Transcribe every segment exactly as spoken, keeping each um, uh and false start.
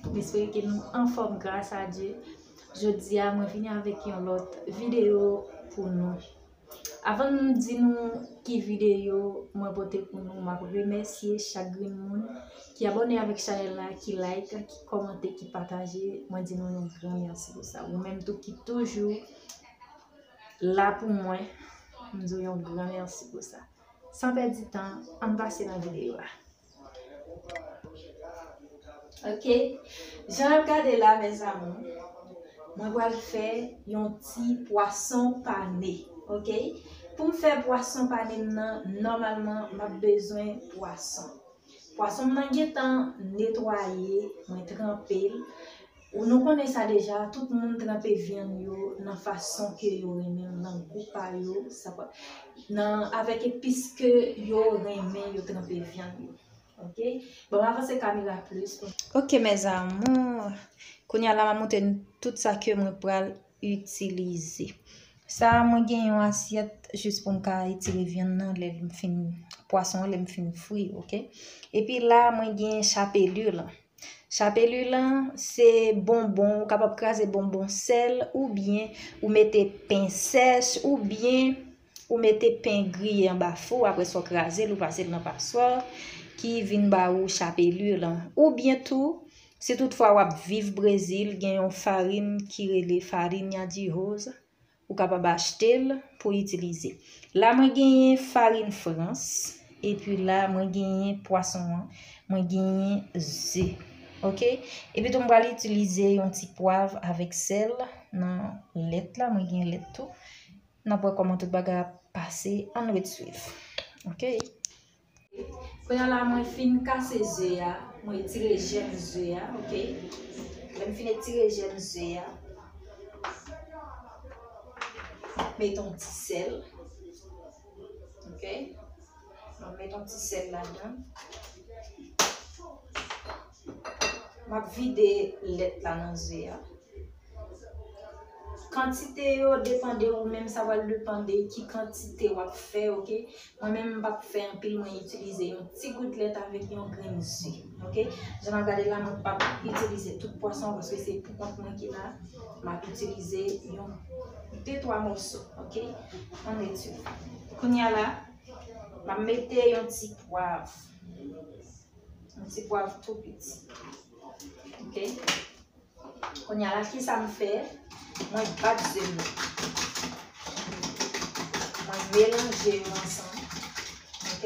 M espere ke nou anfòm gras a Dye. Jodi a, mwen vini avèk yon lòt videyo pou nou. Avan m di nou ki videyo mwen pote pou nou, m ap remèsye chak grenn moun ki abòne avèk chanèl la, ki like, ki kòmante, ki pataje. Mwen di nou yon gran mèsi pou sa. Ou menm tou ki toujou la pou mwen, m di w yon gran mèsi pou sa. San pèdi tan, ann pase nan videyo a. Ok. Jan n ap gade la, mes amours, mwen pral fè yon ti pwason pane. Ok. Pou m fè pwason pane m nan, nòmalman, m ap bezwen pwason. Pwason m nan gentan netwaye, mwen tranpe l. Ou, nou konnen sa deja, tout moun tranpe vyann yo nan fason ke yo renmen, nan gou pa yo, sa pa, nan, avèk epis ke yo renmen yo tranpe vyann yo. Ok? Bon, m avanse kamera plis. Ok, mes amours. Kounye a la, m a montre n tout sa ke mwen pral itilize. Sa a, mwen gen yon asyèt jis pou m ka etire vyann nan lè m fin, pwason an lè m fin fri, ok? Epi la, mwen gen chapelure lan. Chapelure lan, se bonbon, ou kapab kraze bonbon sèl, oubyen ou mete pen sèch, oubyen ou mete pen griye anba fou, apre sa w kraze l, ou pase l nan paswa, ki vin ba ou chapelure lan. Oubyen tou, si toutfwa w ap viv Brezil, gen yon farin ki rele farinha de arroz, ou kapab achte l pou itilize. La, mwen genyen farin frans, epi la, mwen genyen pwason an, mwen genyen ze. Ok? Epi tou, m pral itilize yon ti pwav avèk sèl nan lèt la, mwen genyen lèt tou. N ap wè kòman tout bagay ap pase, ann ret swiv. Ok? Kounye a la, mwen fin kase ze a, mwen retire jèm ze a, ok? Lè m fin retire jèm ze a, mete yon ti sèl, ok? Mwen mete yon ti sèl ladan. M ap vide lèt la nan ze a. Kantite yo depann de ou menm, sa pral depann de ki kantite w ap fè, ok? Mwen menm, m p ap fè anpil, mwen itilize yon ti gout lèt avèk yon grenn ze, ok? Jan n ap gade la, mwen p ap itilize tout pwason an paske se pou kont mwen ki la. M ap itilize yon de twa mòso, ok? Ann ret swiv. Kounye a la, m ap mete yon ti pwav. Yon ti pwav tou piti. Ok? Kounye a la, kisa m fè? Mwen bat ze m yo. Mwen melanje yo ansanm. Ok?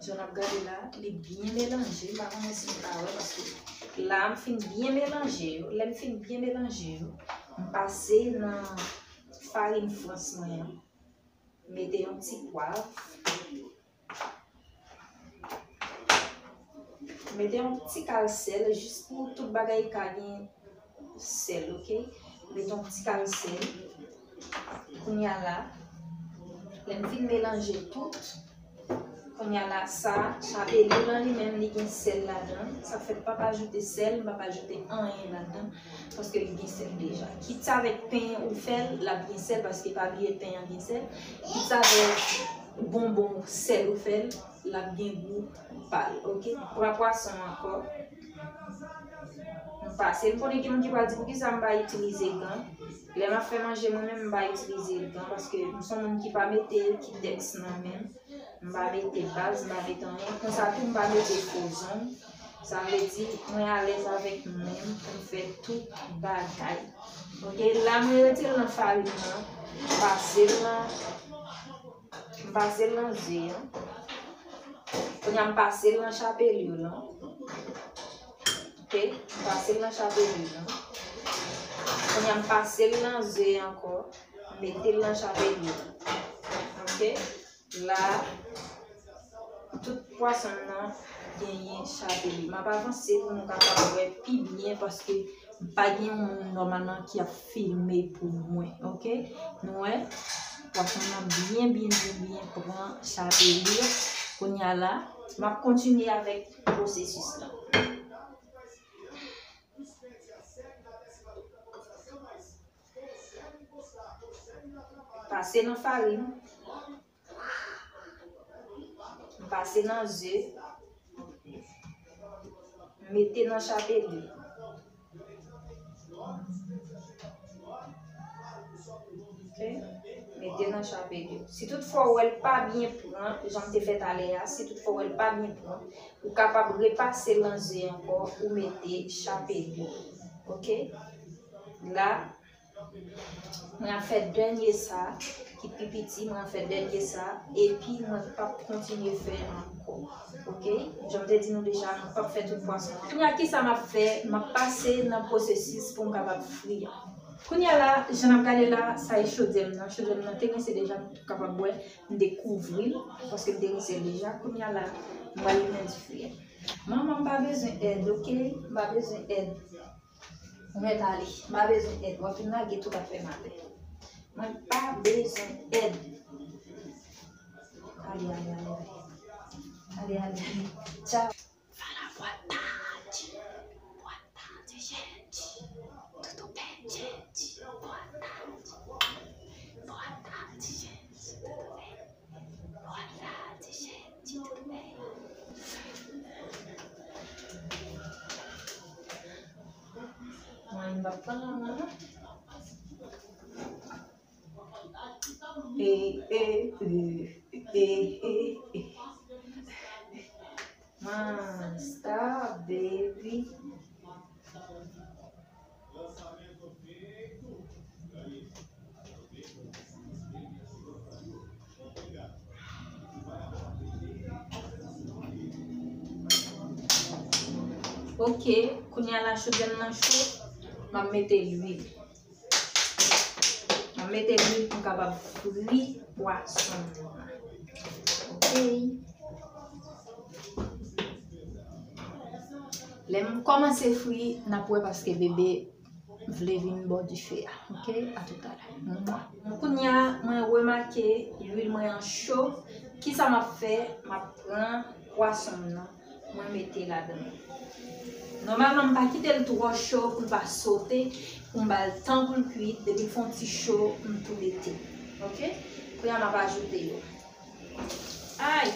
Jan n ap gade la, li byen melanje. M pa konnen si nou ka wè, paske la, m fin byen melanje yo. Lè m fin byen melanje yo, m pase nan farin frans mwen an. Mete yon ti pwav. Mete yon ti kal sèl, jis pou tout bagay ka gen sèl, ok? Mete yon ti kal sèl. Kounye a la, lè m fin melanje tout, kounye a la, sa, chapelure lan li menm, li gen sèl ladan. Sa fè m p ap ajoute sèl, m p ap ajoute anyen ladan, paske li gen sèl deja. Kit sa avèk pen ou fè l, l ap gen sèl, paske pa bliye pen an gen sèl. Kit sa avèk bonbon sèl ou fè l, l ap gen gou pa l, ok? Pran pwason ankò. M pase, m konnen gen moun ki pral di, "Poukisa m pa itilize gan?" Lè m ap fè manje, mwen menm, m pa itilize gan, paske m se yon moun ki pa mete kitèks nan men m. M pa mete baz, m pa mete anyen. Konsa tou, m pa mete fo zong. Sa vle di, mwen alèz avèk men m pou m fè tout bagay. Ok, la, mwen retire l nan farin nan, m pase l nan, m pase l nan ze an. Kounye a, m pase l nan chapelure lan. Ok, m pase l nan chapelure lan. Kounye a, m pase l nan ze ankò, m mete l nan chapelure lan. Ok, la, tout pwason nan genyen chapelure. M ap avanse pou nou kapab wè pi byen, paske m pa gen yon moun nòmalman ki ap filme pou mwen, ok? Nou wè, pwason nan byen, byen, byen, byen pran chapelure. Kounye a la, m ap kontinye avèk pwosesis lan. M ap pase l nan ze an. M ap pase l nan ze an. Kounye a la, m ap pase l nan chapelure lan. Pase nan farin. M pase nan ze. M mete nan chapelure. Ok? Mete nan chapelure. Si toutfwa w wè l pa byen pran, jan m te fè talè a, si toutfwa w wè l pa byen pran, ou kapab repase nan ze ankò, ou mete chapelure. Ok? La, mwen ap fè dènye sa, ki pi piti, mwen ap fè dènye sa, epi mwen p ap kontinye fè ankò. Ok? Jan m te di nou deja, mwen p ap fè tout pwason an. Kounye a, kisa m ap fè? M ap pase nan pwosesis pou m kapab fri an. Kounye a la, jan n ap gade la, sa e chodyè m nan. Chodyè m nan te rense deja, nou kapab wè, m te kouvri l, paske m te rense l deja. Kounye a la, m pral limen dife a. Manman, m pa bezwen èd, ok? M pa bezwen èd. Ou mèt ale. M pa bezwen èd. W ap fin lage tout afè m atè. Mwen pa bezwen èd. Ale, ale, ale, ale. Ale, ale, ale. Tchaw. Fala boa tarde. Boa tarde, gente. Tudo bem, gente? Boa tarde. Boa tarde, gente. Tudo bem? Boa tarde, gente. Tudo bem? Mãe, bacana, né? Eh, eh, eh, eh, eh, eh. Mas tá, baby. Ok, kounye a la chodyè m nan cho, m ap mete lwil. M ap mete lwil pou m kapab fri pwason m nan. Ok. Lè m kòmanse fri, n ap wè paske bebe vle vin bò dife a. Ok, a toutalè. Mwa. Kounye a, mwen remake lwil mwen an cho. Kisa m ap fè? M ap pran pwason m nan, mwen mete ladan l. Nòmalman, m pa kite l twò cho pou l pa sote, pou m ba l tan pou l kuit. Depi l fè yon ti cho, m tou mete. Ok? Kounye a, m ap ajoute yo. Ay!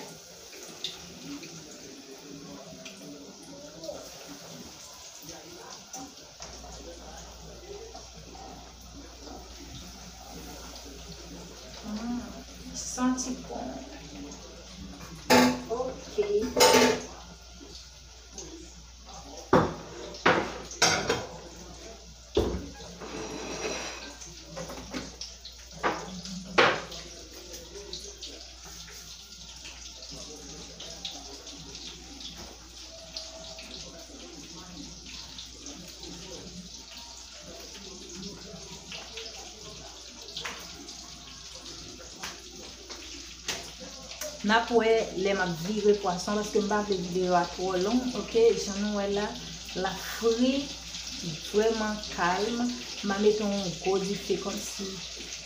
Mm, santi bon. Ok. N ap wè lè m ap vire pwason, paske m pa vle videyo a twò long, ok? Jan nou wè la, l ap fri vrèman kalm. M pa mete yon gwo dife kòmsi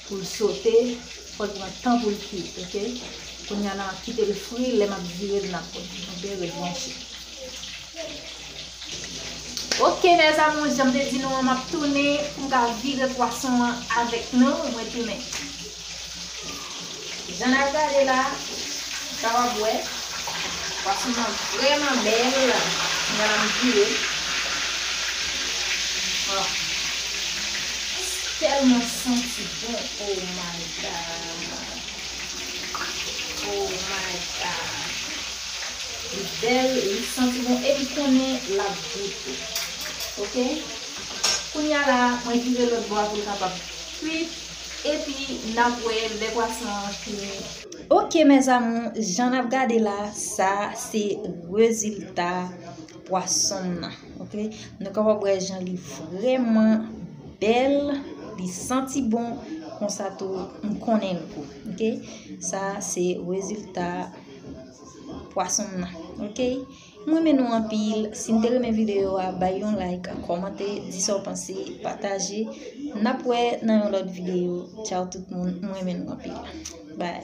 pou l sote, fò l pran tan pou l kuit, ok? Kounye a la, m ap kite l fri, lè m ap vire l, n ap wè. Ok, ret branche. Ok, mes amours, jan m te di nou an, m ap tounen pou m ka vire pwason an avèk nou, mwen tounen. Jan n ap gade la, kapab wè, pwason nan vrèman bèl. Kounye a la m vire. Oh. Tèlman santi bon. Oh my God. Oh my God. Li bèl, li santi bon, e m konnen l ap gou tou. Ok? Kounye a la, mwen vire lòt bò a pou l kapab kuit. Epi, n ap wè lè pwason an fini. Ok, mes amours, jan n ap gade la, sa se rezilta pwason m nan. Ok? Nou kapab wè jan li vrèman bèl, li santi bon, konsa tou, m konnen l gou. Ok? Sa se rezilta pwason m nan. Ok? M renmen nou anpil. Si n te renmen videyo a, bay yon like, kòmante, di sa w panse, pataje. N ap wè nan yon lòt videyo. Tchaw tout moun, m renmen nou anpil. Bye.